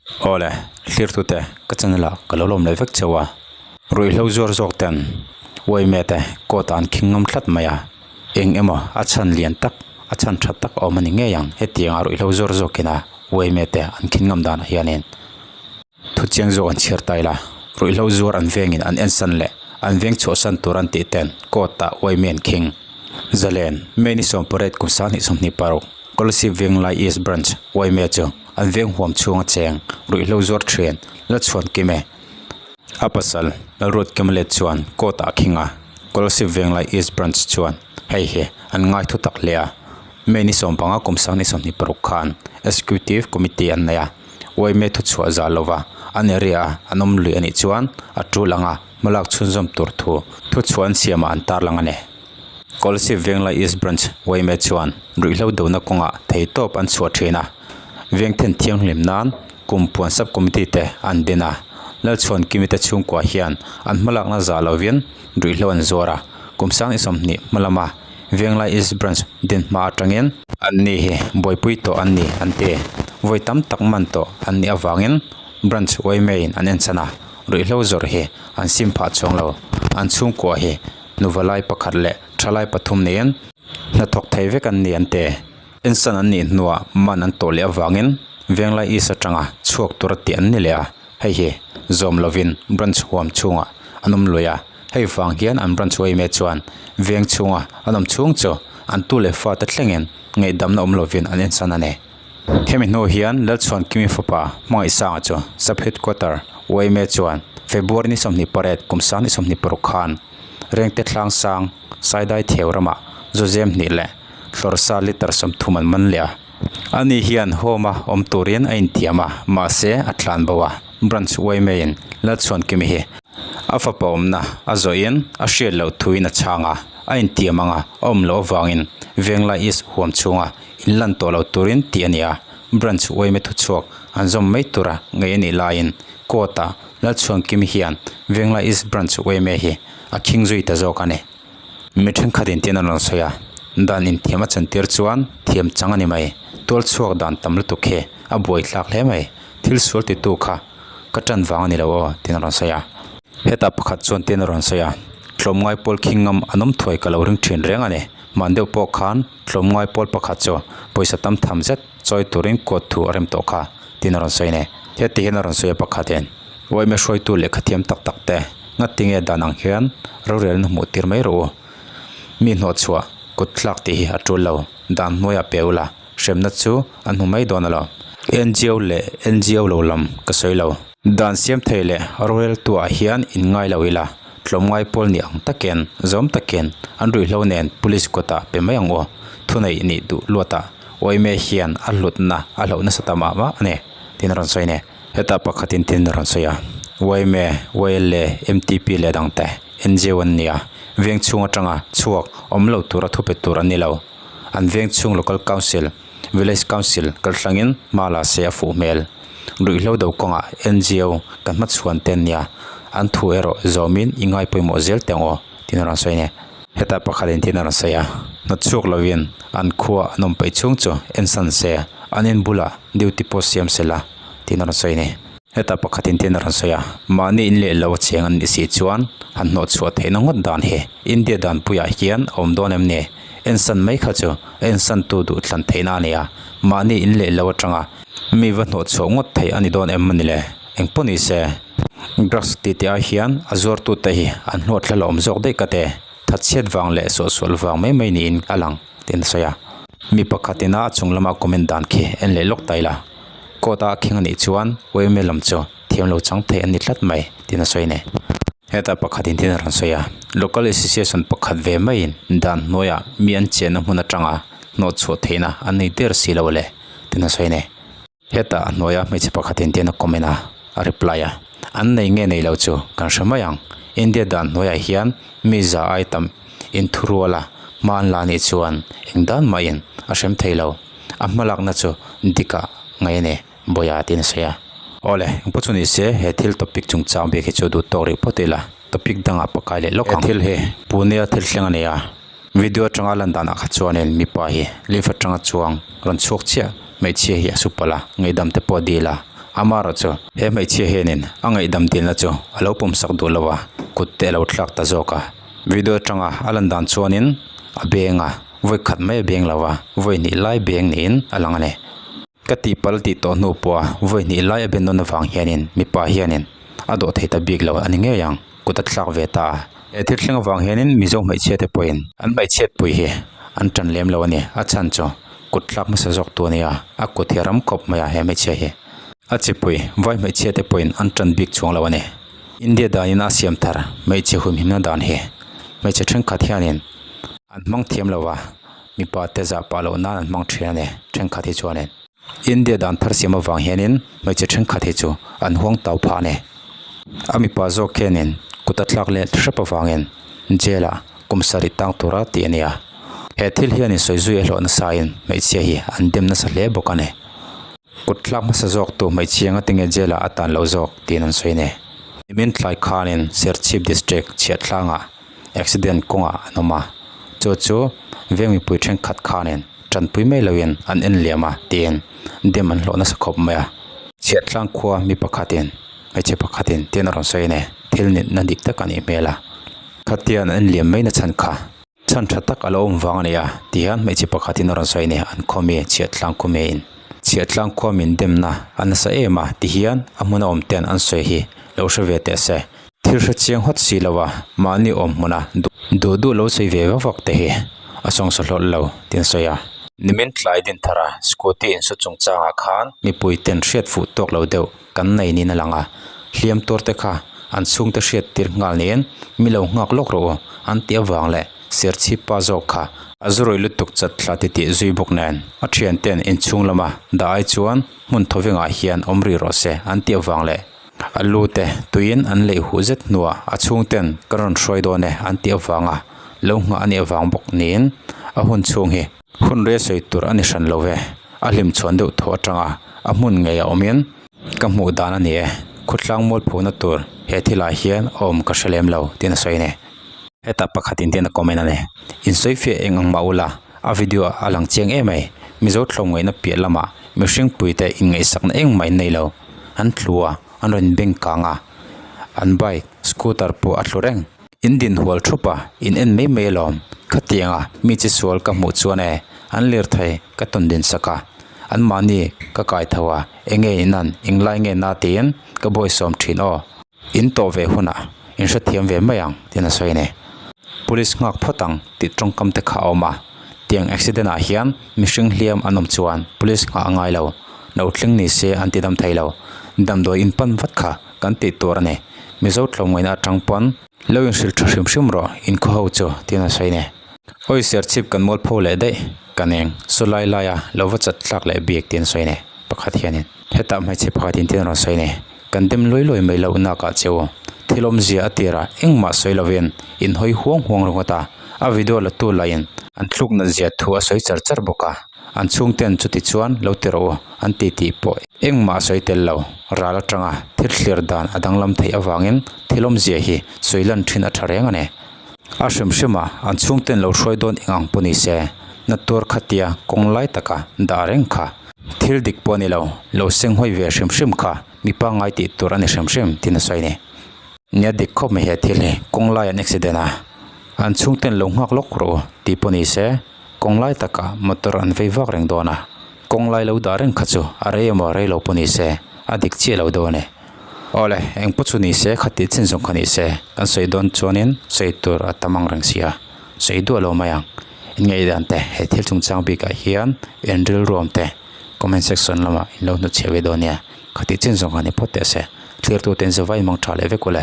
Awle, thlirtute ka channel ah ka lo lawm leh vek cheu a, ruihhlo zuar zawk ten uaime te court ah an khing ngam tlat mai a, eng emaw a chhan lian tak a chhan tha tak a awm a ni ngei ang hetiang a ruihhlo zuar zawk ina uaime te an khin ngam danah hianin thu chiang zawk an chhiar ta ila, ruihhlo zuar an vengin an ensan leh an veng chhuahsan tur an tih ten court ah uaime an khing zalen May ni sawmpariat kum sanghnih 26. Kolasib Venglai East Branch yma chu an veng huam chhunga cheng ruihhlo zuar thian la chhuan kim e. A pasal Lalruat Kemalet chuan court ah khing a, Kolasib Venglai East Branch chuan hei hi an ngai thu tak hle a. May ni 15 kum 2026 khan Executive Committee an nei a, yma thuchhuah zah lova an area a an awm lui a nih chuan a tul anga hmalak chhunzawm tur thu thuchhuah an siamah an tarlang a ni. Kolasib Venglai East Branch yma chuan ruihhlo dona kawngah theitawp an chhuah thin a, vengthen thianghlim nan kum puan sub committee te an din a, Lalchhuan Kimi te chhungkua hian an hmalakna zah lovin ruihhlo an zuar a, kum sang i 20 hma lama Venglai East Branch din hma atangin an ni hi buaipui tawh an ni an ti. Vawi tam tak man tawh an nih avangin Branch yma in an enchhan a, ruihhlo zawrh hi an sim phah chuang lo, an chhungkua hi Nuva lai pakhat leh tha lai pathum niin hnathawk thei vek an ni an ti. Ensan an nih hnuah man an tawh leh avangin Venglai East atanga chhuak tura tih an ni leh a, hei hi zawm lovin branch huam chhungah an awm lui a, hei vang hian an branch yma chuan veng chhunga an awm chhung chu an tu leh fate thlengin ngaihdamna awm lovin an ensan a ni. Hemi hnu hian Lalchhuankimi fapa Hmangaihsanga chu Sub Headquarter yma chuan February ni 28 kum 2026 khan Rengte Thlangsang Saidai Theu ramah Zuzem hnih leh Hlawrsa litre 30 an man leh a. Ani hian home a awm turin a intiam a, mahse a tlan bo a. Branch yma in Lalchhuankimi hi a fapa awmna a zawhin a hriat loh thuin a chhang a, a intiam anga a awm loh avangin Venglai East huam chhunga In lan tawh lo turin tih a ni a, Branch yma thuchhuak an zawm mai tura ngaih a nih laiin Court ah Lalchhuankimi hian Venglai East Branch yma hi a khing zui ta zawk a ni. Mi thenkhat in tin an rawn sawi a, dan inthiam a chantir chuan thiam chang a ni mai, tual chhuak dan tam lutuk hi a buai thlak hle mai, thil sual titu kha ka tan vang a ni lo aw tin an rawn sawi a. Hetah pakhat chuan tin a rawn sawi a, tlawmngai pawl khing ngam an awm thuai ka lo ring thin reng a ni, hman deuh pawh khan Tlawmngai pawl pakhat chu pawisa tam tham zet chawi turin court thu a rem tawh kha tiin a rawn sawi a ni. Heti hian a rawn sawi a pakhatin yma hruaitu lehkha thiam tak tak te ngati nge dan ang hian rorelna hmuh tir mai rawh u. Mi hnawhchhuah kut thlak tih hi a tul lo, dan hnuaiah pe ula hremna chu an hmu mai dawn alawm. NGO leh NGO lo lam ka sawi lo. Dan siam thei leh roreltuah hian inngai lo ila. Tlawmngai pawl ni ang takin, zawm takin an ruihhlo nen police kawtah pe mai ang aw. Thuneih nih duh luatah yma hian a hlutna a hlauh nasa ta mah mah a ni, tiin a rawn sawi a ni. Hetah pakhatin tin a rawn sawi a, yma, YLA, MTP leh dangte NGO an ni a, veng chhung atanga chhuak awm lo tura thupe tur an ni lo. An veng chhung Local Council, Village Council kalthlangin hma la se a fuh hmel. Ruihhlo do kawngah NGO kan hmachhuan te an nia, an thu erawh zawmin i ngai pawimawh zel teh ang aw, tiin a rawn sawi a ni. Hetah pakhat in tin a rawn sawi a, hnawtchhuak lovin an khua an awm peih chhung chu ensan se, an in bulah duty post siam se la, tiin a rawn sawi a ni. Hetah pakhat in tin a rawn sawi a, mahni in leh lo a cheng an nih si chuan han hnawhchhuah theihna ngawt dan hi India danpuiah hian a awm dawn em ni? Ensan mai kha chu a ensantu duh thlan theihna a ni a, mahni in leh lo atanga mi va hnawh chhuah ngawt theih a ni dawn em a ni le? Engpawh ni se, drugs tih tih ai hian a zuartute hi an hnuat thla lawm zawk daih ka te, thatchhiat vang leh suahsual vang mai mai niin a lang tiin a sawi a. Mi pakhat ina a chung lama comment dan khi en leh lawk ta ila, court a khing a nih chuan yma lam chu thiam lo chang thei an ni tlat mai tiin a sawi a ni. Hetah pakhat in tin a rawn sawi a, Local Association pakhat ve maiin dan hnuaiah mi an chenna hmun atanga hnawh chhuah theihna an nei der si lo le tin a sawi a ni. Hetah a hnuaia hmeichhe pakhat in tin a comment a, a reply a, An nei nge nei lo chu kan hre mai ang, India dan hnuaiah hian mi za ai tam inthurual a hma an la nih chuan eng dan mahin a hrem thei lo, a hmalakna chu dikah ngaih a ni. Bawia tiin a sawi a. Awle, engpawh chu ni se, he thil topic chungchang bik hi chu duh tawk rih phawt ila, topic dangah pakai leh lawk ang. He thil hi Pune-a thil thleng a ni a, video atanga lan danah kha chuanin mipa hi lift atanga chuang rawn chhuak chiah hmeichhia hi a su palh a, ngaihdam te pawh a dil a, Amaherawh chu he hmeichhia hianin a ngaihdam dilna chu a lo pawmsak duh lo a, kut te a lo thlak ta zawk a. Video atanga a lan dan chuanin a beng a, vawi khat mai a beng lo a, vawi hnih lai beng niin a lang a ni. Ka tihpalh tih tawh hnu pawha vawi hnih lai a ben nawn avang hianin mipa hianin a dawh thei ta bik lo a ni ngei ang, kut a thlak ve ta a. He thil thleng avang hianin Mizo hmeichhia te pawhin an hmeichhiat pui hi an tan lem lo a ni. A chhan chu kut thlak hmasa zawk tu a nia, a kut hi a ram khawp mai a he hmeichhia hi. A chipui vai hmeichhia te pawhin an tan bik chuang lo a ni. India danin a siam thar hmeichhe humhimna dan hi hmeichhe thenkhat hianin an hmang thiam lo a, mipa te zah pah loh nan an hmang thin a ni thenkhat hi chuanin. India dan thar siam avang hianin hmeichhe thenkhat hi chu an huang tau phah a ni. A mipa zawk hianin kut a thlak leh hrep avangin jail ah kum sarih tang tura tih a ni a. He thil hianin sawi zui a hlawh nasain hmeichhia hi an dem nasa hle bawk a ni. Kut thlak hmasa zawk tu hmeichhia nga tinge jail ah a tan loh zawk tiin an sawi a ni. Nimin thlai khanin Serchhip District chhiahthlangah accident kawngah an awm a, chu chu veng mipui thenkhat khanin tanpui mai loin an en liam a tiin dem an hlawh nasa khawp mai a. Chhiahtlang khua mi pakhatin hmeichhe pakhatin tiin a rawn sawi a ni, thil nitna dik tak a nih hmel a, khatia an en liam mai na chhan kha. Chhan tha tak a lo awm vang a ni a ti hian hmeichhe pakhatin a rawn sawi a ni an khaw mi chhiahtlang khaw miin chhiahtlang khua min demna a nasa em a ti hian a hmuna awm ten an sawi hi lo hre ve teh se thil hre chiang hawt si lo a mahni awm hmuna duh duh lo sawi ve vak vak te hi a sawngsa hlawlh lo tih an sawi a. Nimin tlai din thar a scooty insu chungchangah khan mipui ten hriat fuh tawk lo deuh kan nei niin a lang a, hliam tur te kha an chhungte hriat tir nghal niin mi lo nghak lawk rawh u an tih avang leh serchhip pa zawk kha a zu rawih lutuk chat thla ti tih zui bawk nen a thian ten inchhung lama dah ai chuan hmun thawvengah hian awm rih rawh se an tih avang leh a lu te tuiin an leih huh zet hnuah a chhungten ka rawn hruai dawn e an tih avanga lo nghah a nih avang bawk niin a hun chhung hi Hun rei sawi tur a ni hran lo ve, a hlim chhuan deuh thaw atanga a hmun ngei a awmin ka hmuh dan a ni e, khawtlang mualphona tur he thilah hian a awm ka hre lem lo tiin a sawi a ni. Hetah pakhat in tiin a comment a ni. Insawi fiah eng ang mah ula, a video a lang chiang em mai, Mizo thlawm ngaihna piah lamah mihring puite inngaihsakna engmah in nei lo, an tlu a, an rawn beng kang a, an bike, scooter pawh a tlu reng. In din hual thup a, in en mai mai alawm. Khatianga mi chi sual ka hmuh chuan e, an lirthei ka tawn din sak a, anmahni ka kai tho a, enge in an, englai nge na tiin ka bawisawm thin aw. In tawh ve hunah in hrethiam ve mai ang tiin a sawi a ni. Police nghak phawt ang tih tawngkam te kha a awm a, tiang accident ah hian mihring hliam an awm chuan police nghah a ngai lo, lo thleng ni se an ti dam thei lo, damdawi in pan vat kha kan tih tur a ni. Mizo tlawmngaihna atang pawn lo inhrilh tha hrim hrim rawh inkhaw ho chu tiin a sawi a ni. Awi serchhip kan mualpho leh daih ka neng saw lai laia lo va chat thlak leh bik tiin a sawi a ni pakhat hianin. Hetah hmeichhe pakhatin tiin a rawn sawi a ni. Kan dem luai luai mai loh nakah che u. Thil awmzia a tirah engmah sawi lovin in hawi huang huang ringawt a, a video la tu laiin an thluk nat zia thu a sawi char char bawk a. An chhungten chuti chuan lo ti rawh u an ti tih pawh engmah a sawi tel lo. Ral atanga thil thlir dan a danglam theih avangin thil awmzia hi sawi lan thin a tha reng a ni. A hrim hrim a, an chhungten lo hruai dawn eng ang pawh ni se, na tuar khatia kawng lai taka dah reng kha thil dik pawh a ni lo, lo seng hawi ve hrim hrim kha mi pangngai tih tur a ni hrim hrim tiin a sawi a ni. Nia dik khawp mai he thil hi kawng lai an accident a, an chhungten lo nghak lawk rawh u tih pawh ni se, Kawng lai takah motor an vei vak reng dawn a, kawng lai lo dah reng kha chu a rei emaw rei lo pawh ni se a dik chiah lo dawn e. Awle, eng pawh chu ni se khatih chin zawng kha ni se kan sawi dawn chuanin sawi tur a tam ang reng si a, sawi duah lo mai ang. In ngaihdan te he thil chungchang bikah hian en rilruam te comment section lamah in lo hnutchhiah ve dawn nia, khatih chin zawng kha ni phawt teh se, thlir tute in zavai mang tha leh vek ule.